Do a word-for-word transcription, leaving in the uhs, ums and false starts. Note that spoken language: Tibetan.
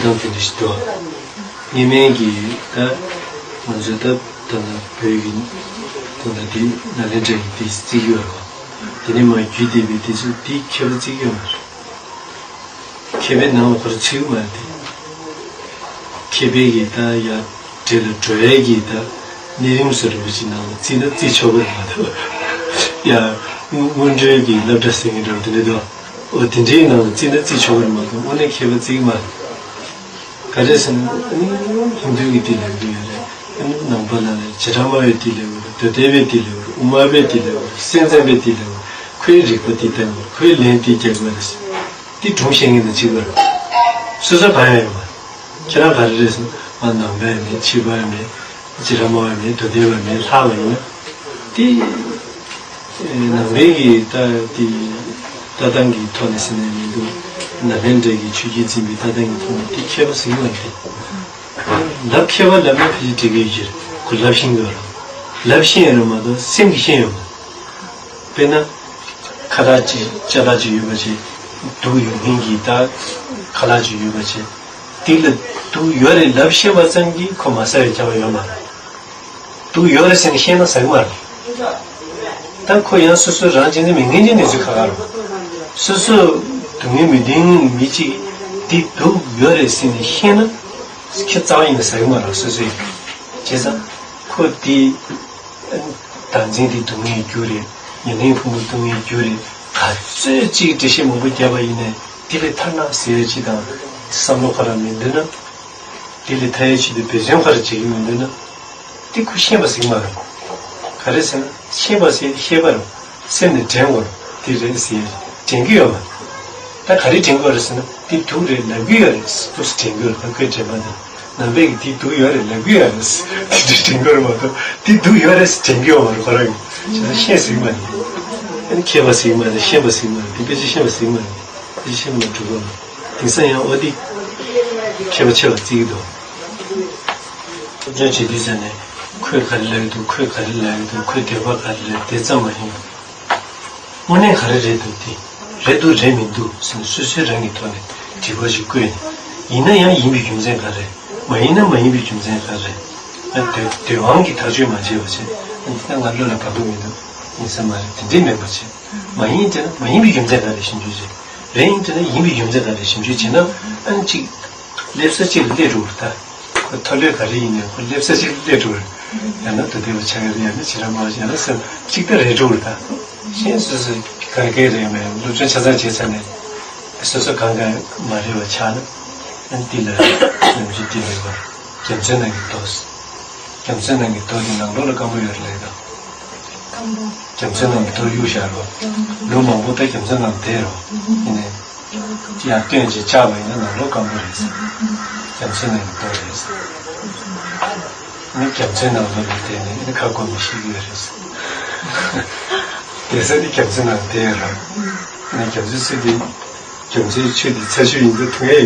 དེ་འདྲ་ཞིག་འདུག་སྔ་མའི་གི་ད་ང་ཚོའི་ད་ད་ལྟ་བོད་ཀྱི་ད་ལྟ་དེ་ནཱ་ལེནྡྲའི་དེ་བརྩི་གི་ཡོད་རེད་བ། དེ་ནས་མར་བརྒྱུད་བསྡད་པའི་དེ་ཚོ་དེ་མཁས་པ་བརྩི་གི་ཡོད་མ་རེད། མཁས་པའི་ནང་ལ་ཁོ་རང་ཚུད་མ་དེ། མཁས་པའི་གི་ད་ཡ་གྲས་ལ་འགྲོ་ཡས་ཀྱི་ད་གནས་རིམ་བཟོ་འདྲ་པོ་ཅིག་ནང་ལ་བརྩིས་ན་བརྩི་ཆོག་གི་རེད་མ་གཏོགས། ཡ་སྔོན་འགྲོའི་གི་སློབ་གྲྭ་ཟེར་མཁན་འདྲ་པོ་དེ་འདྲ་འདུག་འོ་དེ་འདྲའི་ནང་ལ་བརྩིས་ན་བརྩི་ཆོག་གི་རེད་མ་གཏོགས་དངོས་གནས་མཁས་པ་བརྩི་གི་མ་རེད། ག་རེ་ཟེར་ན་ཨ་ནི་ཧིན་དུའི་གི་དེ་ལབ་ཀྱི་ཡོད་རེད། ཨ་ནི་ནང་པ་ལ་ལ་བྱེ་བྲག་སྨྲ་བའི་དེ་ལབ་ཀྱི་རེད། མདོ་སྡེ་པའི་དེ་ལབ་ཀྱི་རེད། དབུ་མ་པའི་དེ་ལབ་ཀྱི་རེད། སེམས་ཙམ་པའི་དེ་ལབ་ཀྱི་རེད། ཁོའི་རིགས་པ་དེ་ལྟ་བུ་རེད། ཁོའི་ལན་དེ་རྒྱག་དགོས་རེད། དེ་སྒྲུང་བཤད་མཁན་དང་གཅིག་པ་རེད། སོ་སོ་ག་ཡང་ཡོད་མ་རེད། ཁྱེད་རང་ག་རེ་རེད་ཟེར་ན་ང་ནང་པ་ཡང་མེད། ཕྱི་པ་ཡང་མེད། བྱེ་བྲག་སྨྲ་བ་ཡང་མེད། མདོ་སྡེ་པ་ཡང་མེད། ལྷ་བ་ཡིན་ན་དེ་ནང་པའི་གི་ལྟ་དེ་ལྟ་སྟངས་ཀྱི་ཐོག་ནས་ཟེར་ནས་མི་འདུག་ནཱ་ལེནྡྲའི་གི་ཆོས་བརྒྱུད་འཛིན་པའི་ལྟ་སྟངས་ཀྱི་ཐོག་ནས་དེ་མཁས་པ་ཟེར་གྱི་མ་རེད། དེ་ལབ་མཁས་པ་ལབ་ན་ཕལ་ཆེར་འགྲིག་གི་ཡོད་ཀྱི་རེད། ཁོ་ལབ་ཤེས་ཀྱི་ཡོད་རེད། ལབ་ཤེས་ཡོད་རེད་མ་གཏོགས་སེམས་ཀྱིས་ཤེས་ཡོད་མ་རེད། དཔེར་ན། ཁ་ལག་ཅིག་ཅ་ལག་ཅིག་ཡོད་པ་ཅིག་སྡུག་ཡོད་མཁན་གྱི་ད་ཁ་ལག་ཅིག་ཡོད་པ་ཅིག་དེ་ལ་སྡུག་ཡོད་རེད་ལབ་ཤེས་པ་ཙམ་གྱིས་ཁོ་མ་ཟ་བའི་ཁྱབ་པ་ཡོད་མ་རེད། སྡུག་ཡོད་རེད་ཟེར་ནས་ཤེས་ན་ཟ་གི་མ་རེད། ད་ཁོ་ཡང་སོ་སོ་རང་གཅེས་འཛིན་མེད་མཁན་གྱི་གནས་ཚུལ་ཁག་ཁག་རེད། སོ་སོ་སྡུག་བསྔལ་མི་འདོད་མཁན་མི་གཅིག་འདི་སྡུག་ཡོད་རེད་ཟེར་ནས་ཤེས་ན་ཁྱོད་རྩ་བ་ཉིད་ནས་ཟ་གི་མ་རེད། སོ་སོས་བྱས་ཙང་ཁོ་དེ། བདག་འཛིན་དེ་སྡུག་བསྔལ་རྒྱུ་རེད། ཉེར་ལེན་ཕུང་པོ་སྡུག་བསྔལ་རྒྱུ་རེད། ག་ཚོད་ཅིག་འགྲེལ་བཤད་མང་པོ་བརྒྱབ་པ་ཡིན་ནའི་དེ་ལས་ཐར་ན་ཟེར་ཡ་ཅིག་དང་བསམ་བློ་ཁོ་རང་མི་འདོད་ན། དེ་ལས་ཐར་ཡ་ཆེད་དུ་འབད་བརྩོན་ཁོ་རང་བྱེད་ཀྱི་མི་འདོད་ན། དེ་ཁོ་ཤེས་པ་ཟེར་གྱི་མ་རེད། ག་རེ་ཟེར་ན་ཤེས་པ་ཟེར་ཤེས་པ་རེད། སེམས་ནས་དྲན་དགོས་རེད། དེ་རེད་ཟེར་དྲན་གྱི་ཡོད་མ་རེད། ད་ག་རེ་དྲན་དགོས་རེད་ཟེར་ན་དེ་སྡུག་རེད་ལབ་ཀྱི་ཡོད་རེད། སྡུག་ཟེར་དྲན་གྱི་ཡོད་རེད། ད་ཁོས་དྲན་པ་དང་། ནང་པས་ཀྱི་དེ་སྡུག་ཡོད་རེད་ལབ་ཀྱི་ཡོད་རེད། དེ་འདྲ་དྲན་གྱི་ཡོད་རེད་མ་གཏོགས་དེ་སྡུག་ཡོད་རེད་ཟེར་དྲན་གྱི་ཡོད་མ་རེད་ཁོ་རང་གིས། བྱས་ན་ཤེས་ཟེར་གྱི་མ་རེད། ཨ་ནི་མཁས་པ་ཟེར་གྱི་མ་རེད། ཤེས་པ་ཟེར་གྱི་མ་རེད། དེ་ཕལ་ཆེར་ཤེས་པ་ཟེར་གྱི་མ་རེད། ཕལ་ཆེར་ཤེས་པ་མ་གྲུབ་པ་མ་རེད། དེང་སང་ཡང་ཨོ་དེ་མཁས་པ་ཆེ་བ་བརྩི་གི་འདུག་སློབ་སྦྱོང་བྱེད་དུས་ཙམ་ནས་ཁོས་ག་རེ་ལབ་ཀྱི་འདུག་ཁོས་ག་རེ་ལབ་ཀྱི་འདུག་ཁོས་འདོད་པ་ག་རེ་ལབ་དེ་ཙམ་མ་ཡིན། དངོས་གནས་ག་རེ་རེད་འདུག་དེ་རེད་འདུག་རེད་མི་འདུག་ཟེར་ནས་སོ་སོའི་རང་གི་ཐོག་ནས་དྲི་བ་ཞིག་བཀོད་ནས་ཡིན་ན་ཡང་ཡིན་པའི་རྒྱུ་མཚན་ག་རེ། མ་ཡིན་ན་མ་ཡིན་པའི་རྒྱུ་མཚན་ག་རེ། ཡང་འདོད་འདོད་དབང་གིས་ཐག་གཅོད་མ་བྱས་པ་བྱས་འདི་ལྟ་ང་བློ་ལ་བབ་པ་མི་འདུག་ཡིན་ས་མ་རེད། དེ་འདྲའི་མེད་པ་བྱས་མ་ཡིན་དེ་ན་མ་ཡིན་པའི་རྒྱུ་མཚན་ག་རེ་ཞིབ་འཇུག་བྱས་རེད་ཡིན་དེ་ན་ཡིན་པའི་རྒྱུ་མཚན་ག་རེ་ཞིབ་འཇུག་བྱས་ན་ཨ་ནི་གཅིག་སླེབས་ས་གཅིག་ལ་སླེབས་འགྲོ་གི་རེད་ད། ཁོ་མཐོ་ལོས་ག་རེ་ཡིན་ནའི་ཁོ་སླེབས་ས་གཅིག་ལ་སླེབས་འགྲོ་གི་རེད། ཡང་ན་མདོ་སྡེ་པ་ཆགས་ཀྱི་རེད། ཡང་ན་བྱེ་བྲག་སྨྲ་བ་ཡང་ན་སེམས་གཅིག་ལྟ་རེད་འགྲོ་གི་རེད་ད། གཞན་སོ་སོ་ག་གེ་རེད་མེད་སློབ་སྦྱོང་ཆ་ཚང་བྱས་ཚར་ནས་སོ་སོ་གང་ག་མ་རེད་པ་ཆགས་ན་ཨ་ནི་འདི་ལ་ནམ་རྒྱུན་འདི་ལ་རྒྱལ་མཚན་ནང་གི་མདོ། རྒྱལ་མཚན་ནང་གི་མདོ་འདི་ནང་ལོགས་ལ་སྐམ་པོ་ཡོད་རེད་ལབ་ད། རྒྱལ་མཚན་ནང་གི་མདོ་གཡུག་བཞག་རོགས། ལོ་མང་པོ་ད་རྒྱལ་མཚན་ནང་བསྡད་རོགས། ཡིན་ནའི། ཡར་བཏོན་ཅིག་བཅག་པ་ཡིན་ན་ནང་ལོགས་སྐམ་པོ་རེད་ཟེར། རྒྱལ་མཚན་ནང་གི་མདོ་རེད་ཟེར། ནི་རྒྱལ་མཚན་ནང་ལོགས་ལ་བསྡད་ནས་ནི་ཁ་སྐོམ་ནས་ཤི་གི་ཡོད་རེད་ཟེར། བསྡད་ས་ནི་རྒྱལ་མཚན་ནང་བསྡད་ཡོད་རོགས། ནི་རྒྱལ་མཚན་ཚུལ་དེ། རྒྱལ་མཚན་ཆོས་དེ་ཚ་ཆོས་ཡིན་ཚུལ་མཐོང་ཡས་ཡོད།